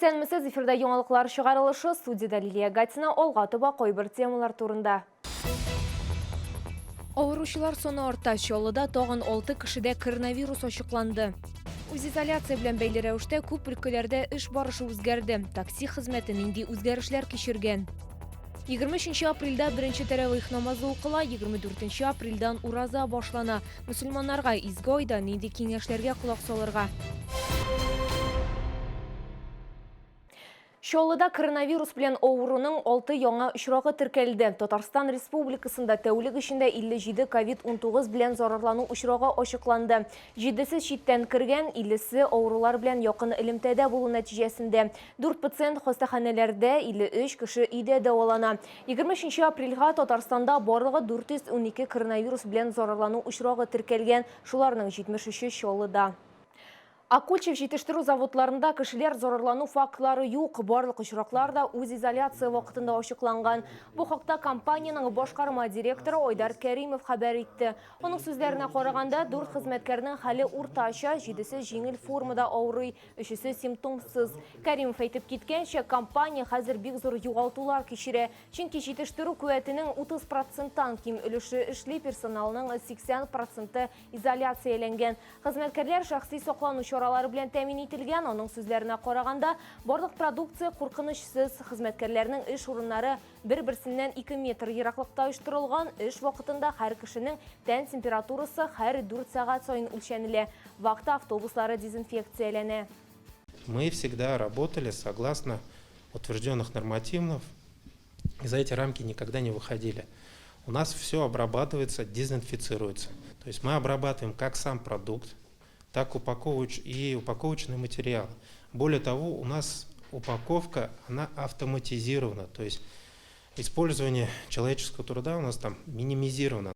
Исәнмесез, эфирда яңалыклар чыгарылышы, студиядә Лилия Гатина, алга таба кайбер темалар турында. Авыручылар саны арта, Чаллыда тагын 6 кешедә коронавирус ачыкланды. Үзизоляция белән бәйле рәвештә күп өлкәләрдә эш барышы үзгәрде. Такси хезмәте нинди үзгәрешләр кичергән? 23 апрельдә беренче тәравих намазы укыла, 24 апрельдән ураза башлана. Мөселманнарга изге айда нинди киңәшләргә колак салырга? Чаллыда коронавирус белән авыруның 6 яңа очрагы теркәлде. Татарстан Республикасында тәүлек эчендә 57 ковид-19 белән зарарлану очрагы ачыкланды. Җидесе читтән кергән, 50-се авырулар белән якын элемтәдә булу нәтиҗәсендә. Дүрт пациент хастаханәләрдә, 53 кеше өйдә дәвалана. 23 апрельгә Татарстанда барлыгы 412 коронавирус белән зарарлану очрагы теркәлгән, шуларның 73-е Чаллыда. Акульчев җитештерү заводларында кешеләр зарарлану фактлары юк, барлык очраклар да үзизоляция вакытында ачыкланган. Бу хакта компаниянең башкарма директоры Айдар Кәримов хәбәр итте. Аның сүзләренә караганда, дүрт хезмәткәрнең хәле уртача, җидесе җиңел формада авырый. Өчесе симптомсыз. Кәримов әйтеп киткәнчә, компания хәзер бик зур югалтулар кичерә. Чөнки җитештерү куәтенең 30 проценттан ким өлеше эшли, персоналның 80 проценты изоляцияләнгән. Хезмәткәрләр шәхси саклану чаралары белән тәэмин ителгән. Аның сүзләренә караганда, барлык продукция куркынычсыз. Хезмәткәрләрнең эш урыннары Бер-берсеннән ике метр ераклыкта оештырылган эш вакытында һәр кешенең тән температурасы һәр дүрт сәгать саен үлчәнелә, вахта автобуслары дезинфекцияләнә. Мы всегда работали согласно утвержденных нормативов и за эти рамки никогда не выходили. У нас все обрабатывается, дезинфицируется. То есть мы обрабатываем как сам продукт, так упаковоч и упаковочный материал. Более того, у нас упаковка, она автоматизирована, то есть использование человеческого труда у нас там минимизировано.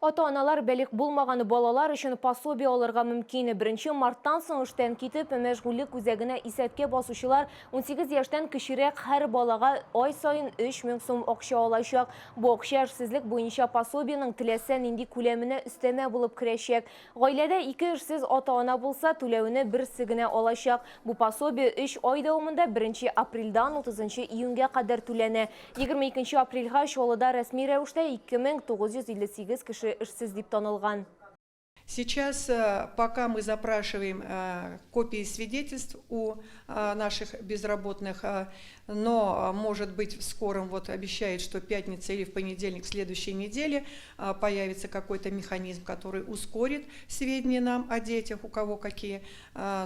Ата-аналар бәлигъ булмаган балалар өчен пособие алырга мөмкин. Беренче марттан соң эштән китеп, мәшгульлек үзәгенә исәпкә басучылар 18 яшьтән кечерәк һәр балага ай саен 3000 сум акча алачак. Бу акча эшсезлек буенча пособиенең теләсә нинди күләменә өстәмә булып керәчәк. Гаиләдә ике эшсез ата-ана булса, түләүне берсе генә алачак. Бу пособие өч ай дәвамында беренче апрельдан утызынчы июньгә кадәр түләнә. 22 апрельгә Чаллыда рәсми рәвештә 2958 кеше эшсез дип танылган. Сейчас, пока мы запрашиваем копии свидетельств у наших безработных, но, может быть, в скором, вот обещают, что в пятницу или в понедельник следующей недели появится какой-то механизм, который ускорит сведения нам о детях, у кого какие,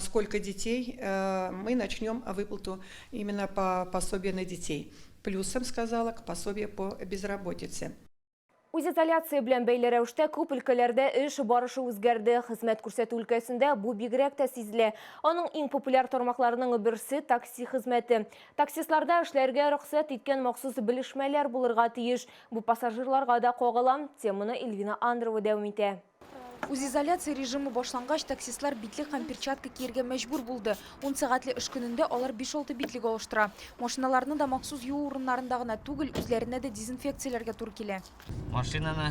сколько детей, мы начнем выплату именно по пособию на детей. Плюсом, сказала, к пособию по безработице. Үзизоляция белән бәйле рәвештә күп өлкәләрдә эш барышы үзгәрде. Хезмәт күрсәтү өлкәсендә бу бигрәк тә сизелә. Аның иң популяр тармакларының берсе, такси хезмәте. Таксистларда эшләргә рөхсәт иткән махсус белешмәләр булырга тиеш. Бу пассажирларга да кагыла. Теманы Эльвина Андрова дәвам итә. Үзизоляция режимы башлангач, таксистлар битлек һәм перчатка кияргә мәҗбүр булды. Ун сәгатьле эш көнендә алар биш-алты битлек алыштыра. Машиналарны да махсус юу урыннарында гына түгел, үзләренә дә дезинфекцияләргә туры килә. Машинаны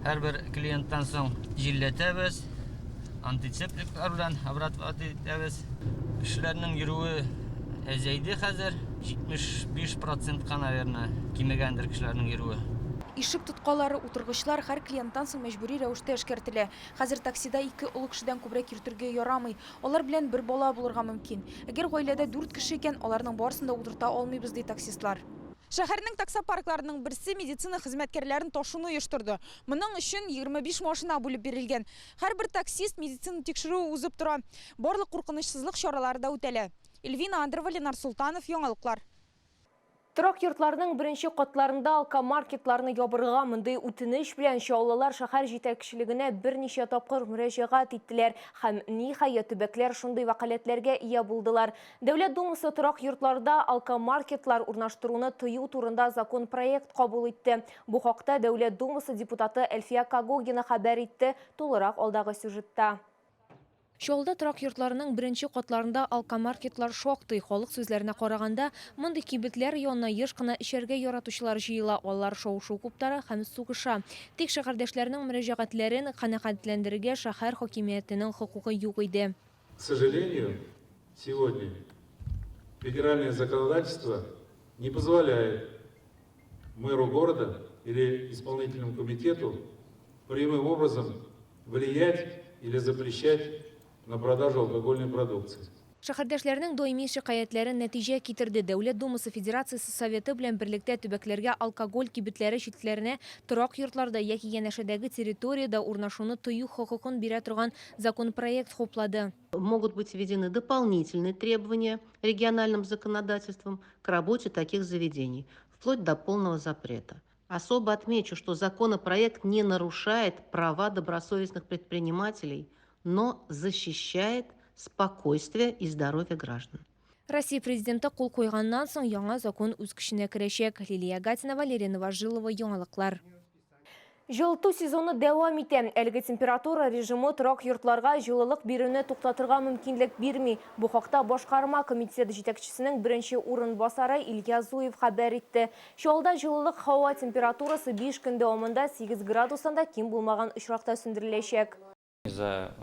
һәрбер клиенттан соң җилләтәбез, антисептиклар белән обрабатывать итәбез. Кешеләрнең йөрүе әзәйде хәзер, 75 процентка, наверное, кимегәндер кешеләрнең йөрүе. Ишек тоткалары, утыргычлар һәр клиенттан соң мәҗбүри рәвештә эшкәртелә. Хәзер таксида ике олы кешедән күбрәк йөртергә ярамый. Алар белән бер бала булырга мөмкин. Әгәр гаиләдә дүрт кеше икән, аларның барысын да утырта алмыйбыз, ди таксистлар. Шәһәрнең таксопаркларының берсе медицина хезмәткәрләрен ташуны оештырды. Моның өчен 25 машина бүлеп бирелгән. Һәрбер таксист медицина тикшерүе узып тора. Барлык куркынычсызлык чаралары да үтәлә. Эльвина Андрова, Ленар Солтанов, Яңалыклар. Торак йортларның беренче катларында алкомаркетларны ябырга мондый үтенеч белән чаллылар шәһәр җитәкчелегенә берничә тапкыр мөрәҗәгать иттеләр һәм, ниһаять, төбәкләр шундый вәкаләтләргә ия булдылар. Дәүләт Думасы торак йортларда алкомаркетлар урнаштыруны тыю турында законопроект кабул итте. Бу хакта Дәүләт Думасы депутаты Әлфия Когогина хәбәр итте, тулырак алдагы сюжетта. Чаллыда торак йортларының беренче катларында алкомаркетлар шактый. Халык сүзләренә караганда, мондый кибетләр янына еш кына эчәргә яратучылар җыела, алар шау-шу куптара һәм сугыша. Тик шәһәрдәшләрнең мөрәҗәгатьләрен канәгатьләндерергә шәһәр хакимиятенең хокукы юк иде. К сожалению, сегодня Федеральное законодательство не позволяет мэру города или исполнительному комитету прямым образом влиять или запрещать на продажу алкогольной продукции. Шәһәрдәшләрнең даими шикаятьләре нәтиҗә китерде. Дәүләт Думасы Федерациясе Советы белән берлектә төбәкләргә алкоголь кибетләре читләренә торак йортларда яки янәшәдәге территориядә урнашуны тыю хокукын бирә торган законопроект хуплады. Могут быть введены дополнительные требования региональным законодательством к работе таких заведений, вплоть до полного запрета. Особо отмечу, что законопроект не нарушает права добросовестных предпринимателей, но защищает спокойствие и здоровье граждан. Россия Президенты кул куйганнан соң яңа закон үз көченә керәчәк. Лилия Гатина, Валерия Новожилова, Яңалыклар. Җылыту сезоны дәвам итә. Әлеге температура режимы торак йортларга җылылык бирүне туктатырга мөмкинлек бирми. Бу хакта башкарма комитет җитәкчесенең беренче урынбасары Илья Зуев хәбәр итте. Чаллыда җылылык һава температурасы 5 көн дәвамында 8 градустан да ким булмаган очракта сүндереләчәк. За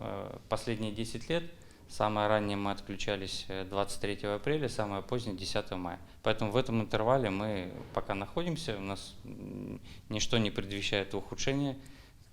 последние 10 лет самое раннее мы отключались 23 апреля, самое позднее 10 мая. Поэтому в этом интервале мы пока находимся, у нас ничто не предвещает ухудшения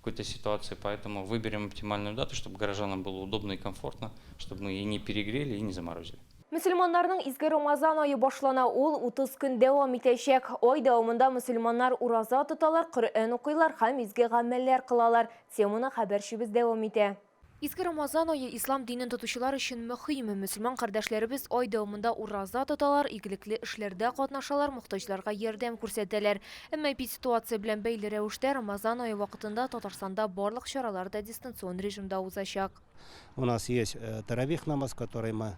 какой-то ситуации, поэтому выберем оптимальную дату, чтобы горожанам было удобно и комфортно, чтобы мы и не перегрели, и не заморозили. Мөселманнарның изге Рамазан ае башлана, ул 30 көн дәвам итәчәк. Ай дәвамында мөселманнар ураза тоталар, Коръән укыйлар һәм изге гамәлләр кылалар. Теманы хәбәрчебез дәвам итә. Изге Рамазан ае ислам динен тотучылар өчен мөһим. Мөселман кардәшләребез ай дәвамында ураза тоталар, игелекле эшләрдә катнашалар, мохтаҗларга ярдәм күрсәтәләр. Әмма эпидситуация белән бәйле рәвештә Рамазан ае вакытында Татарстанда барлык чаралар да дистанцион режимда узачак. У нас есть таравих намаз, который мы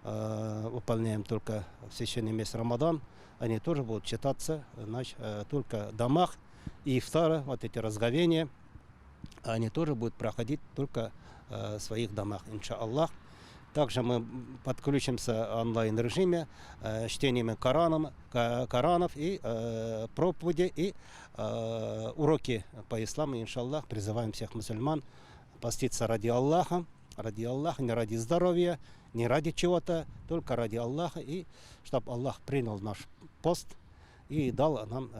выполняем только в священный месяц Рамадан. Они тоже будут читаться, значит, только в домах. И ифтары, вот эти разговения, они тоже будут проходить только в своих домах, иншаллах. Также мы подключимся в онлайн-режиме, чтениями Коранов и проповеди, и уроки по исламу, иншаллах. Призываем всех мусульман поститься ради Аллаха, не ради здоровья, не ради чего-то, только ради Аллаха, и чтоб Аллах принял наш пост и дал нам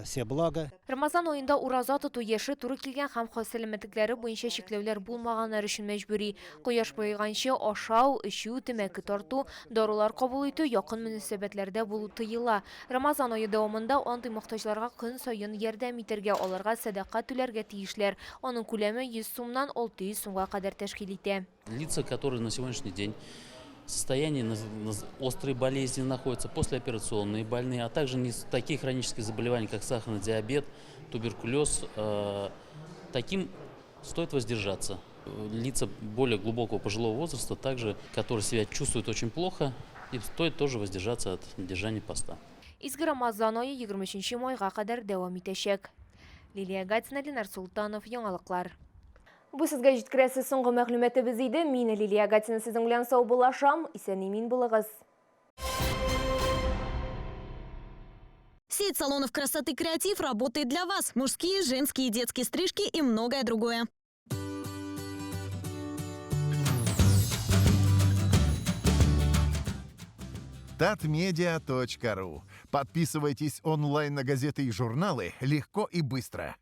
все блага. Рамазан аенда ураза тоту яше туры килгән һәм сәламәтлекләре буенча чикләүләр булмаганнар өчен мәҗбүри. Кояш баеганчы ашау, эчү, тәмәке тарту, дарулар кабул итү, якын мөнәсәбәтләрдә булу тыела. Рамазан ае дәвамында андый мохтаҗларга көн саен ярдәм итәргә, аларга сәдака түләргә тиешләр. Аның күләме 100 сумнан 600 сумга кадәр тәшкил итә. Лица, которые на сегодняшний день в состоянии острой болезни находятся, послеоперационные больные, а также такие хронические заболевания, как сахарный диабет, туберкулез, таким стоит воздержаться. Лица более глубокого пожилого возраста, также, которые себя чувствуют очень плохо, им стоит тоже воздержаться от держания поста. Изге Рамазан ае 23 майга кадәр дәвам итәчәк. Лилия Гатина, Ленар Султанов, Яңалыклар. Бу сезгә җиткерәсе соңгы мәгълүматыбыз иде. Мин Лилия Гатина сезнең белән саубуллашам. Исән-имин булыгыз. Сеть салонов красоты «Креатив» работает для вас. Мужские, женские, детские стрижки и многое другое. Татмедиа.ру. Подписывайтесь онлайн на газеты и журналы легко и быстро.